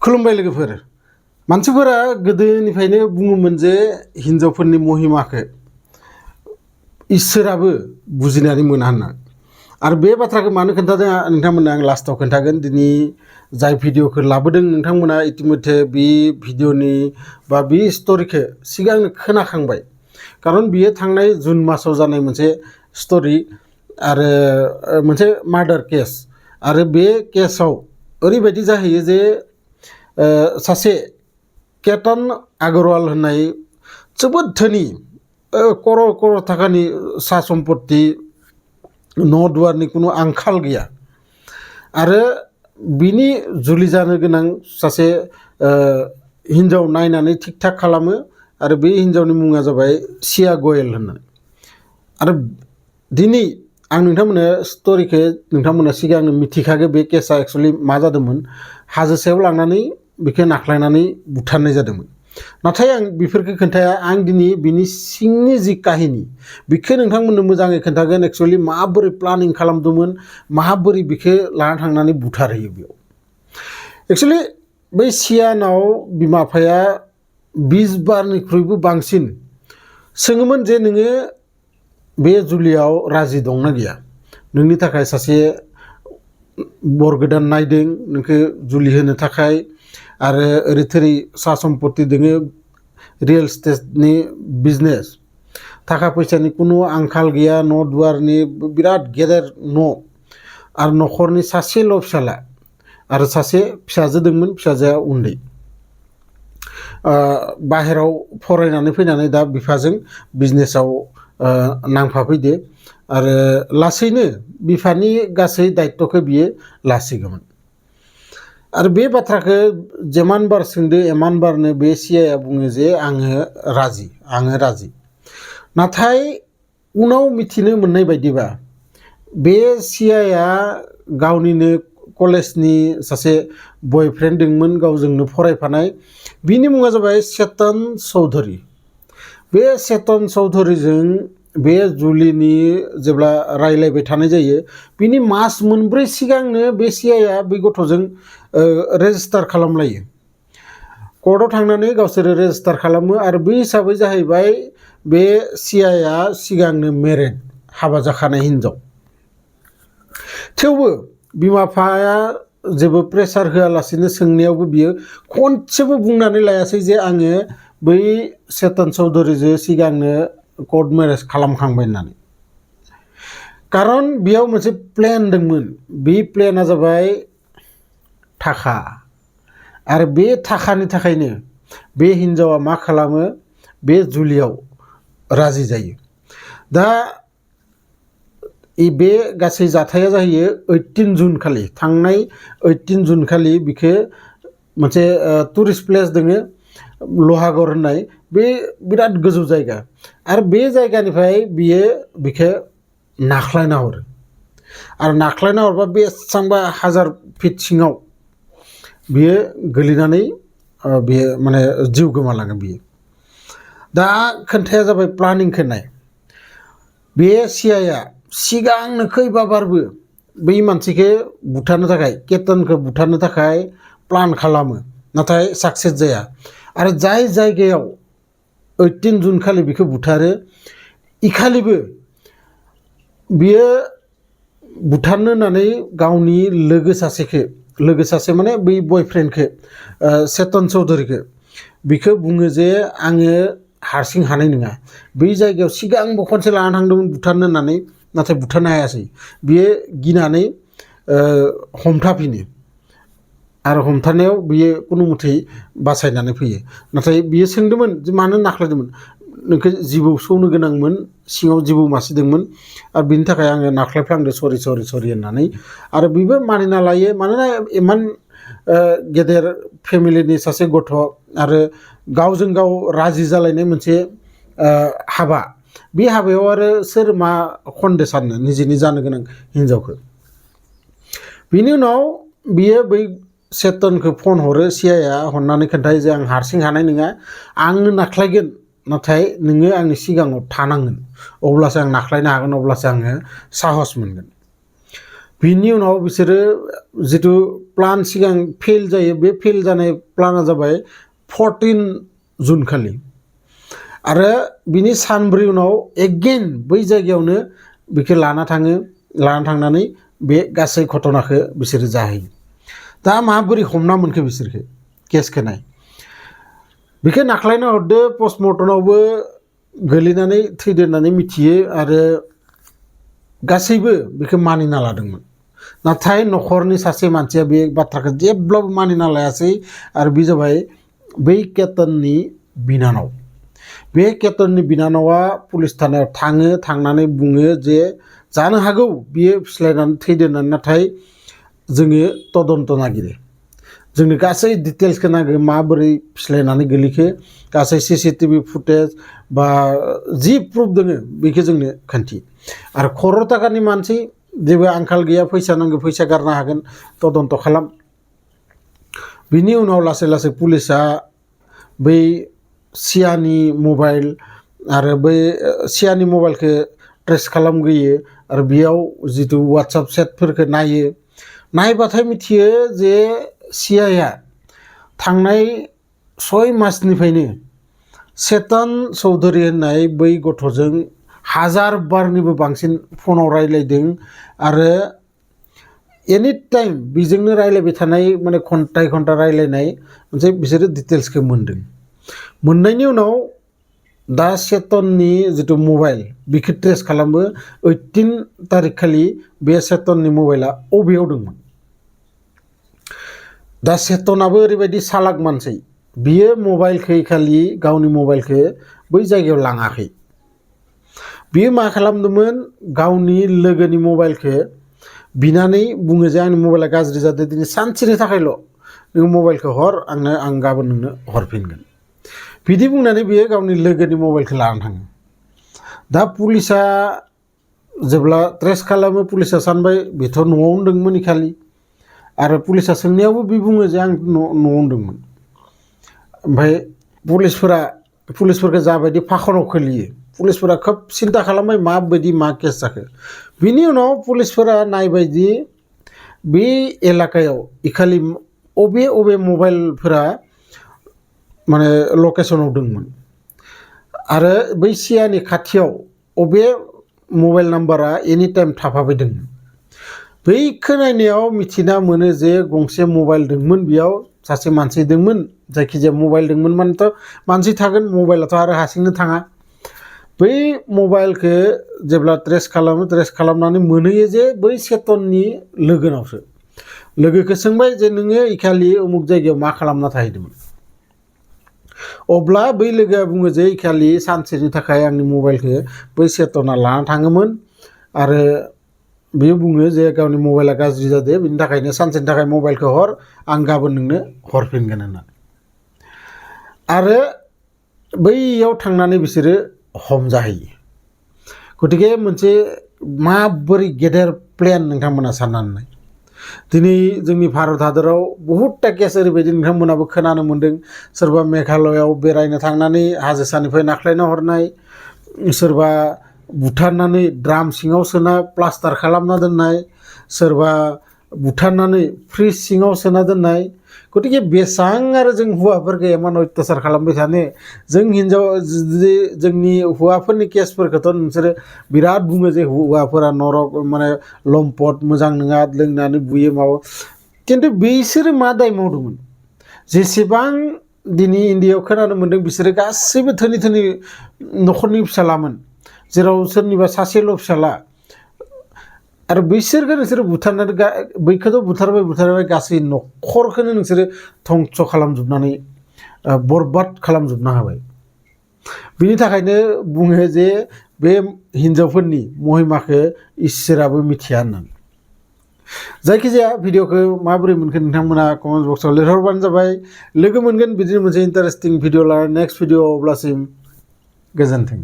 खुलुमबाय लोगोफोर मानसिफोरा गोदोनिफ्रायनो बुङोमोन जे हिनजावफोरनि महिमाखौ इसोराबो बुजिनानै मोना होनना आरो बे बाथ्राखौ मानो खोन्थादों नोंथांमोननो आं लास्टआव खोन्थागोन दिनै जाय भिडिअखौ लाबोदों नोंथांमोना इतिमध्ये बे भिडिअनि बा बे स्ट'रिखौ सिगांनो खोनाखांबाय खारन बियो थांनाय जुन मासाव जानाय मोनसे स्ट'रि आरो मोनसे मार्डार केस आरो बे केसाव ओरैबायदि जाहैयो जे सासे केतन आगरवाल होननाय जोबोद धोनि क'र थाखानि सा सम्पत्ति न' दुवारनि कुनु आंखाल गैया आरो बिनि जुलि जानो गोनां सासे हिन्जाव नायनानै थिक थाक खालामो आरो बे हिन्जावनि मुङा जाबाय सिया गयेल होननाय आरो दिनै आं नोंथांमोननो स्ट'रिखौ नोंथांमोना सिगांनो मिथिखागौ बे केसा एक्चुअलि मा जादोंमोन हाजो सायाव लांनानै बेखौ नाख्लायनानै बुथारनाय जादोंमोन नाथाय आं बेफोरखौ खोन्थाया आं दिनै बिनि सिंनि जि काहिनी बेखौ नोंथांमोननो मोजाङै खोन्थागोन एक्चुअलि माबोरै प्लानिं खालामदोंमोन माबोरै बेखौ लाना थांनानै बुथारहैयो बेयाव एक्चुअलि बै सियानाव बिमा बिफाया 20 बारनिख्रुइबो बांसिन सोङोमोन जे नोङो बे जुलियाव राजि दंना गैया नोंनि थाखाय सासे बर गोदान नायदों नोंखौ जुलि होनो थाखाय आरो ओरै थोरै सा सम्पत्ति दोङो रियेल स्टेटनि बिजनेस थाखा फैसानि कुनु आंखाल गैया न' दुवारनि बिराद गेदेर न' आरो न'खरनि सासेल' फिसाला आरो सासे फिसाजो दंमोन फिसाजोआ उन्दै बाहेराव फरायनानै फैनानै दा बिफाजों बिजनेसाव नांफाफैदो आरो लासैनो बिफानि गासै दायित्वखौ बियो लासिगौमोन आरो बे बाथ्राखौ जेमान बार सोंदो एमान बारनो बे सियाया बुङो जे आङो राजि नाथाय उनाव मिथिनो मोननाय बायदिबा बे सियाया गावनिनो कलेजनि सासे बयफ्रेन्ड दंमोन गावजोंनो फरायफानाय बिनि मुङा जाबाय चेतन चौधरी बे चेतन चौधरीजों बे जुलिनि जेब्ला रायलायबाय थानाय जायो बिनि मास मोनब्रै सिगांनो बे सियाया बे गथ'जों रेजिस्टार खालामलायो कर्टआव थांनानै गावसोरो रेजिस्टार खालामो आरो बे हिसाबै जाहैबाय बे सियाया सिगांनो मेरिड हाबा जाखानाय हिनजाव थेवबो बिमा बिफाया जेबो प्रेसार होआलासिनो सोंनायावबो बियो खनसेबो बुंनानै लायासै जे आङो बै चेतन चौधरीजों सिगांनो कर्ट मेरेज खालामखांबाय होननानै खारन बेयाव मोनसे प्लेन दंमोन बे प्लेना जाबाय थाखा आरो बे थाखानि थाखायनो बे हिन्जावा मा खालामो बे जुलियाव राजि जायो दा बे गासै जाथाया जाहैयो 18 जुन खालि थांनाय 18 जुन खालि बिखौ मोनसे टुरिस्ट प्लेस दोङो लहागर होननाय बे बिराद गोजौ जायगा आरो बे जायगानिफ्राय बिखौ नाख्लायना हरो आरो नाख्लायना हरबा बेसेबांबा 1000 फिट सिङाव बियो गोलैनानै बियो माने जिउ गोमालाङो बियो दा खोन्थाया जाबाय प्लानिंखौ नाय बे सियाया सिगांनो खैबा बारबो बै मानसिखौ बुथारनो थाखाय केतनखौ बुथारनो थाखाय प्लान खालामो नाथाय साक्सेस जाया आरो जाय जायगायाव 18 जुन खालि बेखौ बुथारो इखालिबो बियो बुथारनो होननानै गावनि लोगो सासे माने बै बयफ्रेन्डखौ चेतन चौधरीखौ बिखौ बुङो जे आङो हारसिं हानाय नङा बै जायगायाव सिगांबो खनसे लाना थांदोंमोन बुथारनो होननानै नाथाय बुथारनो हायासै बियो गिनानै हमथाफिनो आरो हमथानायाव बियो कुनु मथै बासायनानै फैयो नाथाय बियो सोंदोंमोन जे मानो नाख्लायदोंमोन नोंखौ जिबौ सौनो गोनांमोन सिङाव जिबौ मासे दंमोन आरो बिनि थाखाय आङो नाख्लायफ्लांदो सरि होननानै आरो बेबो मानिना लायो मानोना इमान गेदेर फेमिलिनि सासे गथ' आरो गावजों गाव राजि जालायनाय मोनसे हाबा बे हाबायाव आरो सोर मा खन्दो साननो निजेनि जानो गोनां हिन्जावखौ बिनि उनाव बियो बै चेतनखौ फन हरो सियाया हरनानै खोन्थायो जे आं हारसिं हानाय नङा आंनो नाख्लायगोन नाथाय नोङो आंनि सिगाङाव थानांगोन अब्लासो आं नाख्लायनो हागोन अब्लासो आङो साहस मोनगोन बिनि उनाव बिसोरो जितु प्लान सिगां फेल जायो बे फेल जानाय प्लाना जाबाय 14 जुन खालि आरो बिनि सानब्रै उनाव एगेन बै जायगायावनो बिखौ लाना थांनानै बे गासै घटनाखौ बिसोरो जाहैयो दा माबोरै हमना मोनखो बिसोरखौ केसखौ नाय बिखौ नाख्लायना हरदो पस्टमर्टमावबो गोलैनानै थैदो होननानै मिथियो आरो गासैबो बिखौ मानिना लादोंमोन नाथाय न'खरनि सासे मानसिया बे बाथ्राखौ जेब्लाबो मानिना लायासै आरो बे जाबाय बै केतननि बिनानाव बे केतननि बिनानावा पुलिस थानायाव थांनानै बुङो जे जानो हागौ बियो फिस्लायनानै थैदों होननानै नाथाय जोङो तदन्त नागिरो जोंनो गासै डिटेल्सखौ नांगौ माबोरै फिस्लायनानै गोलैखो गासै CCTV फुटेज बा जि प्रुफ दोङो बेखौ जोंनो खोन्थि आरो खर'र थाखानि मानसि जेबो आंखाल गैया फैसा नांगौ फैसा गारनो हागोन तदन्त खालाम बिनि उनाव लासै लासै पुलिसा बै सियानि मबाइल आरो बै सियानि मबाइलखौ ट्रेस खालामग्रोयो आरो बेयाव जितु WhatsApp चेटफोरखौ नायबाथाय मिथियो जे सियाया थांनाय 6 मासनिफ्रायनो चेतन चौधुरी होननाय बै गथ'जों 1000 बारनिबो बांसिन फनाव रायलायदों आरो एनि टाइम बिजोंनो रायलायबाय थानाय माने घन्टा रायलायनाय मोनसे बिसोरो डिटेल्सखौ मोननायनि उनाव दा चेतननि जितु मबाइल बिखौ ट्रेस खालामो 18 तारिख खालि बे चेतननि मबाइला अबेयाव दंमोन दा चेतनाबो ओरैबायदि सालाक मानसि बियो मबाइलखौ खालि गावनि मबाइलखौ बै जायगायाव लाङाखै बियो मा खालामदोंमोन गावनि लोगोनि मबाइलखौ बिनानै बुङो जे आंनि मबाइला गाज्रि जादों दिनै सानसेनि थाखायल' नों मबाइलखौ हर आं गाबोन नोंनो हरफिनगोन बिदि बुंनानै बियो गावनि लोगोनि मबाइलखौ लानानै थाङो दा पुलिसा जेब्ला ट्रेस खालामो पुलिसा सानबाय बेथ' न'आवनो दंमोन खालि आरो पुलिसा सोंनायावबो बे बुङो जे आं न'आवनो दंमोन ओमफ्राय पुलिसफोरखौ जाबायदि फाखनाव खोलियो पुलिसफोरा खोब सिन्था खालामबाय माबायदि मा केस जाखो बिनि उनाव पुलिसफोरा नायबायदि बे एलाकायाव इखालि अबे मबाइलफोरा माने लकेसनाव दंमोन आरो बै सियानि खाथियाव अबे मबाइल नाम्बारा एनि टाइम थाफाबाय दंमोन बैखौ नायनायाव मिथिना मोनो जे गंसे मबाइल दंमोन बेयाव सासे मानसि दंमोन जायखिजाया मबाइल दंमोन मानेथ' मानसि थागोन मबाइलाथ' आरो हारसिंनो थाङा बै मबाइलखौ जेब्ला ट्रेस खालामनानै मोनहैयो जे बै चेतननि लोगोनावसो लोगोखौ सोंबाय जे नोङो इखालि उमुक जायगायाव मा खालामना थाहैदोंमोन अब्ला बै लोगोआ बुङो जे इखालि सानसेनि थाखाय आंनि मबाइलखौ बै चेतना लाना थाङोमोन आरो बियो बुङो जे गावनि मबाइला गाज्रि जादों बिनि थाखायनो सानसेनि थाखाय मबाइलखौ हर आं गाबोन नोंनो हरफिनगोन होननानै आरो बैयाव थांनानै बिसोरो हमजाहैयो गतिके मोनसे माबोरै गेदेर प्लेन नोंथांमोना साननानै नाय दिनै जोंनि भारत हादराव बहुतटा केस ओरैबायदि नोंथांमोनाबो खोनानो मोन्दों सोरबा मेघालयआव बेरायनो थांनानै हाजोसानिफ्राय नाख्लायना हरनाय सोरबा बुथारनानै ड्राम सिङाव सोना प्लास्टार खालामना दोननाय सोरबा बुथारनानै फ्रिज सिङाव सोना दोननाय गतिके बेसां आरो जों हौवाफोरखौ इमान अत्याचार खालामबाय थानो जों हिन्जाव जोंनि हौवाफोरनि केसफोरखौथ' नोंसोरो बिराद बुङो जे हौवाफोरा नरक माने लम्पट मोजां नङा लोंनानै बुयो माबा खिन्थु बिसोरो मा दाय मावदोंमोन जेसेबां दिनै इन्डियायाव खोनानो मोन्दों बिसोरो गासैबो धोनि न'खरनि फिसालामोन जेराव सोरनिबा सासेल' फिसाला आरो बैसोरखौ नोंसोरो बुथारनानै बैखौथ' बुथारबाय गासै न'खरखौनो नोंसोरो धंस खालामजोबनानै बरबाद खालामजोबना होबाय बिनि थाखायनो बुङो जे बे हिन्जावफोरनि महिमाखौ इसोराबो मिथिया होननानै जायखिजाया भिडिअखौ माबोरै मोनखो नोंथांमोना कमेन्ट बक्सआव लिरहरबानो जाबाय लोगो मोनगोन बिदिनो मोनसे इन्टारेस्टिं भिडिअ लानानै नेक्स्ट भिडिअ अब्लासिम गोजोन्थों।